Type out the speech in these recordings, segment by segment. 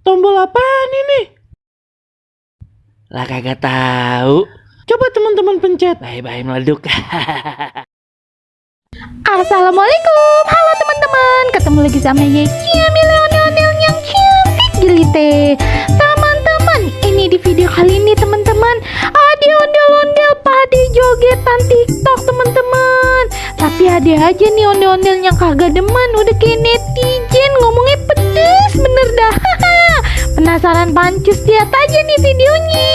Tombol apaan ini? Lah kagak tahu. Coba teman-teman pencet. Bye-bye meleduk. Assalamualaikum, halo teman-teman. Ketemu lagi sama Yeci Ondel-ondel yang cantik jelite. Teman-teman, ini di video kali ini teman-teman ada ondel-ondel pada jogetan TikTok teman-teman. Tapi ada aja nih ondel-ondel yang kagak demen, udah kayak netizen ngomongnya pedes bener dah. Penasaran pancus, lihat aja nih videonya.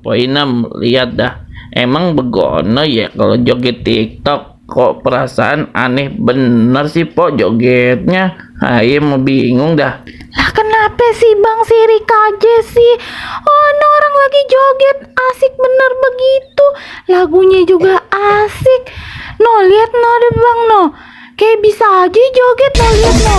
Po Inam, lihat dah. Emang begono ya kalau joget TikTok. Kok perasaan aneh bener sih Po jogetnya. Ayo mau bingung dah. Lah kenapa sih Bang sirik aja sih? Oh, no, orang lagi joget asik bener begitu. Lagunya juga asik. No, lihat no deh Bang no. Kayak bisa aja joget no, lihat no.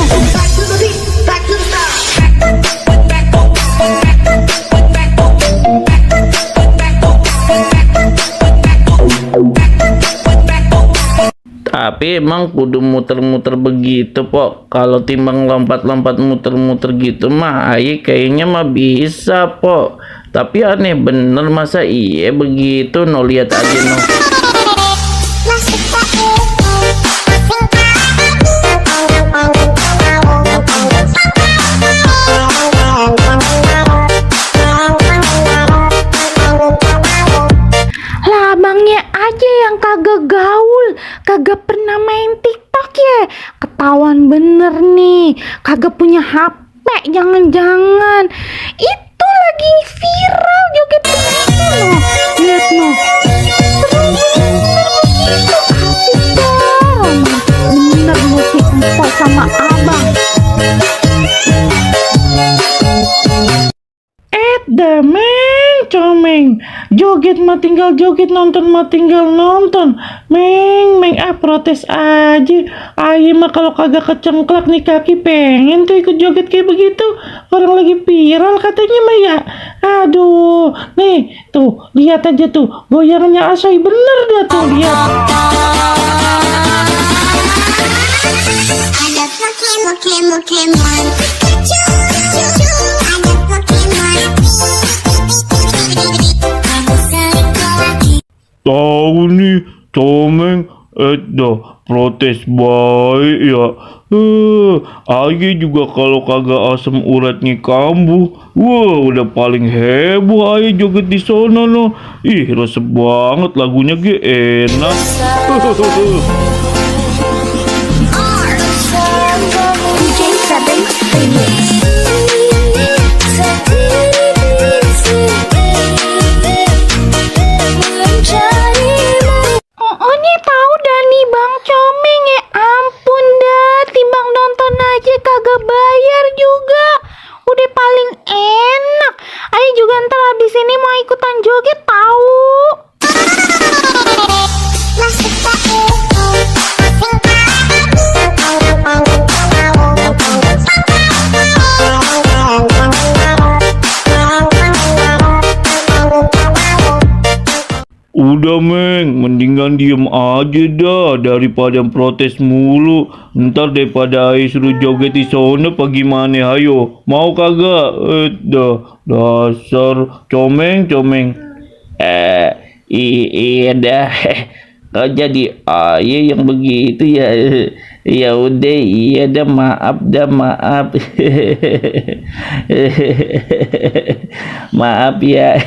Tapi emang kudu muter-muter begitu Po. Kalau timbang lompat-lompat muter-muter gitu mah ayo kayaknya mah bisa Po. Tapi aneh bener, masa iya begitu. No, lihat aja no. Lah abangnya aja yang kagak gaul, kagak pernah main TikTok ya. Ketahuan bener nih, kagak punya HP jangan-jangan. Itu lagi viral joget begitu loh. Lihat no. Seru bener begitu, asik dong. Bener lu si Empok sama abang. Dameng, comeng. Joget mah tinggal joget, nonton mah tinggal nonton. Meng, protes aja. Ayo mah kalau kagak kecengklak nih kaki pengen tuh ikut joget kayak begitu. Orang lagi viral katanya mah ya. Aduh, nih tuh lihat aja tuh goyangannya Asoy bener dah tuh lihat. Tahu nih, comeng, protes baik ya. Aja juga kalau kagak asam uratnya kambuh. Wah, udah paling heboh aja joget di sono no. Ih, resep banget lagunya ge enak. Bayar juga udah paling enak. Ayo juga ntar habis ini mau ikutan joget tahu. Udah Meng, mendingan diem aja dah daripada protes mulu. Ntar daripada Ayo suruh joget di sana apa gimana, ayo. Mau kagak? Dasar comeng. Iya dah. Kau jadi Ayo yang begitu ya. Ya udah, iya dah, maaf. Maaf ya.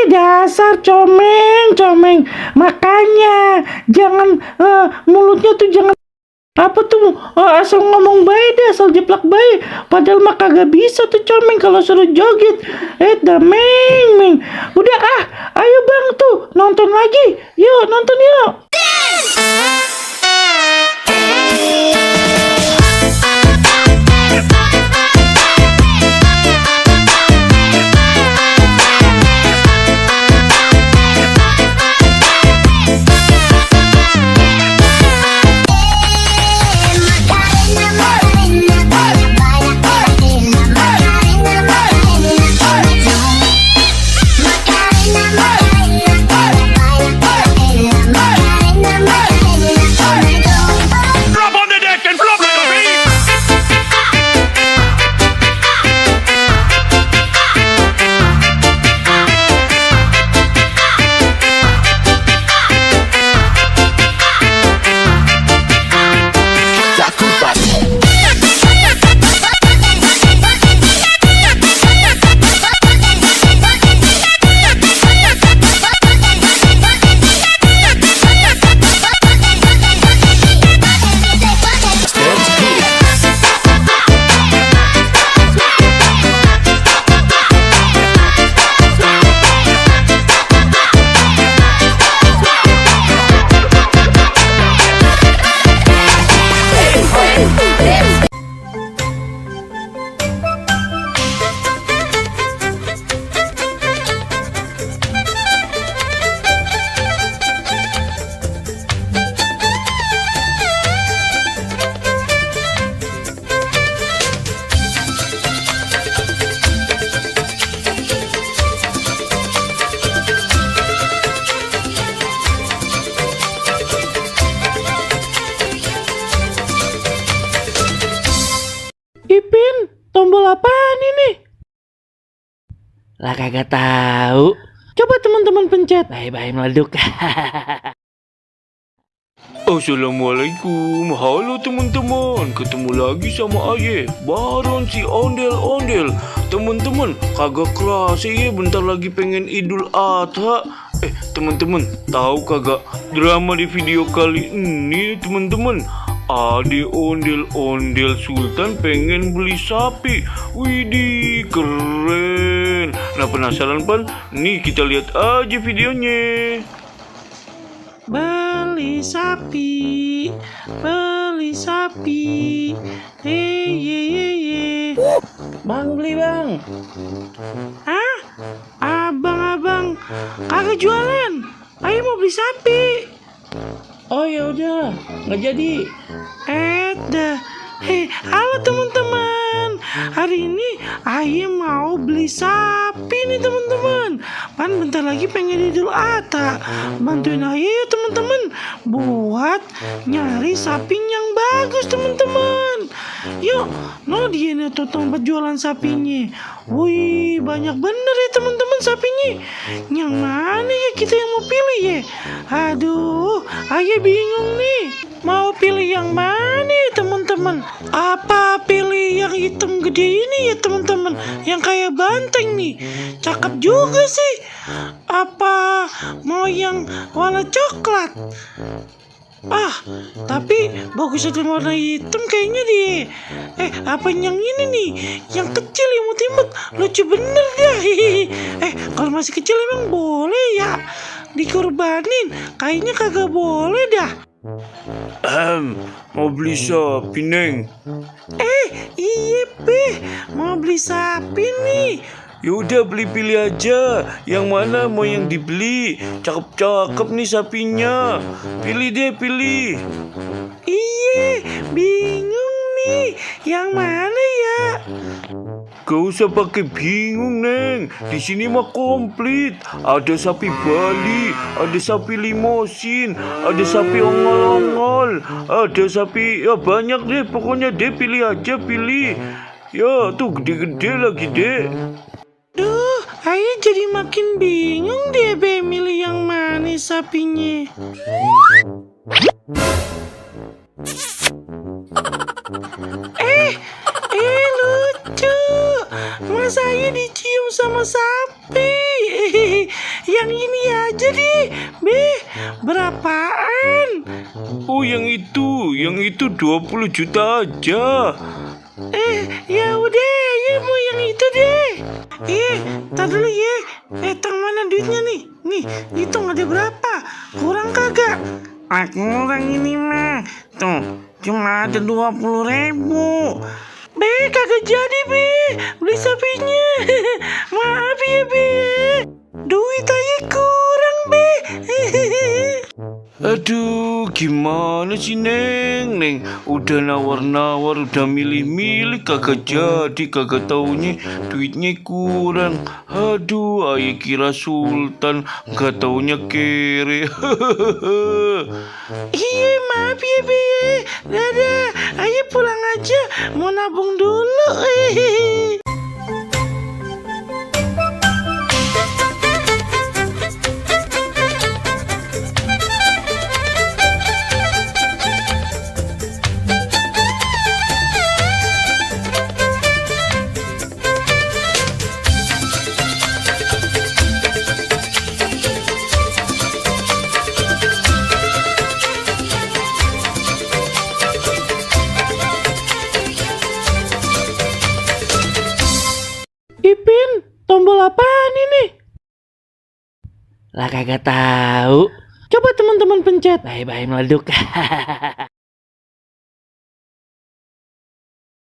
Dasar comeng. Makanya jangan mulutnya tuh jangan apa tuh asal ngomong baik deh, asal jeplak baik. Padahal mah kagak bisa tuh comeng kalau suruh joget. Meng. Udah ayo Bang tuh nonton lagi. Yuk nonton yuk. Lah kagak tahu. Coba teman-teman pencet. Bye-bye meleduk. Assalamualaikum, halo teman-teman, ketemu lagi sama Aye, Baron si ondel-ondel. Teman-teman, kagak keras ya, bentar lagi pengen Idul Adha. Teman-teman, tahu kagak drama di video kali ini teman-teman? Ade ondel-ondel Sultan pengen beli sapi. Widih, keren. Nah, penasaran pan? Nih kita lihat aja videonya. Beli sapi, beli sapi. Ye. Bang, beli bang. Hah? Abang, kagak jualan. Ayo mau beli sapi. Oh ya udah, nggak jadi. Dah. Halo teman-teman. Hari ini Aye mau beli sapi nih teman-teman. Pan bentar lagi pengen Idul Adha. Bantuin Aye ya teman-teman buat nyari sapi yang bagus teman-teman. Yuk, no dia nih tuh tempat jualan sapinya. Wih, banyak bener ya teman-teman sapinya. Yang mana ya kita yang mau pilih ya? Aduh, Aye bingung nih. Mau pilih yang mana ya teman-teman? Apa pilih yang hitam gede ini ya teman-teman? Yang kayak banteng nih. Cakep juga sih. Apa mau yang warna coklat? Tapi bagus aja warna hitam kayaknya deh. Apa yang ini nih? Yang kecil imut-imut lucu bener dah. Kalau masih kecil emang boleh ya dikorbanin? Kayaknya kagak boleh dah. Mau beli sapi neng? Iya mau beli sapi nih. Yaudah pilih aja. Yang mana mau yang dibeli? Cakep-cakep nih sapinya. Pilih deh, pilih. Iya, bingung nih. Yang mana ya? Gak usah pakai bingung neng. Di sini mah komplit. Ada sapi Bali, ada sapi limosin, ada sapi ongol-ongol, ada sapi ya banyak deh. Pokoknya deh pilih aja pilih. Ya tuh gede-gede lagi deh. Duh, Aye jadi makin bingung deh milih yang mana sapinya. Lucu. Mas Aye dicium sama sapi. Yang ini aja deh, berapaan? Oh yang itu 20 juta aja. Ya udah, ya mau yang itu deh. Tar dulu ya. Tang mana duitnya nih? Nih, hitung ada berapa? Kurang kagak? Kurang ini mah. Tuh, cuma ada 20.000. Kagak jadi beli sapinya. Maaf ya duit aja kurang Aduh, gimana sih Neng? Udah nawar-nawar, udah milih-milih, kagak jadi, kagak taunya duitnya kurang. Aduh, Aye kira Sultan, gak taunya kere. Iya, maaf ya dadah, Aye pulang aja, mau nabung dulu. Ipin, tombol apaan ini? Lah kagak tahu. Coba teman-teman pencet. Bye-bye meleduk.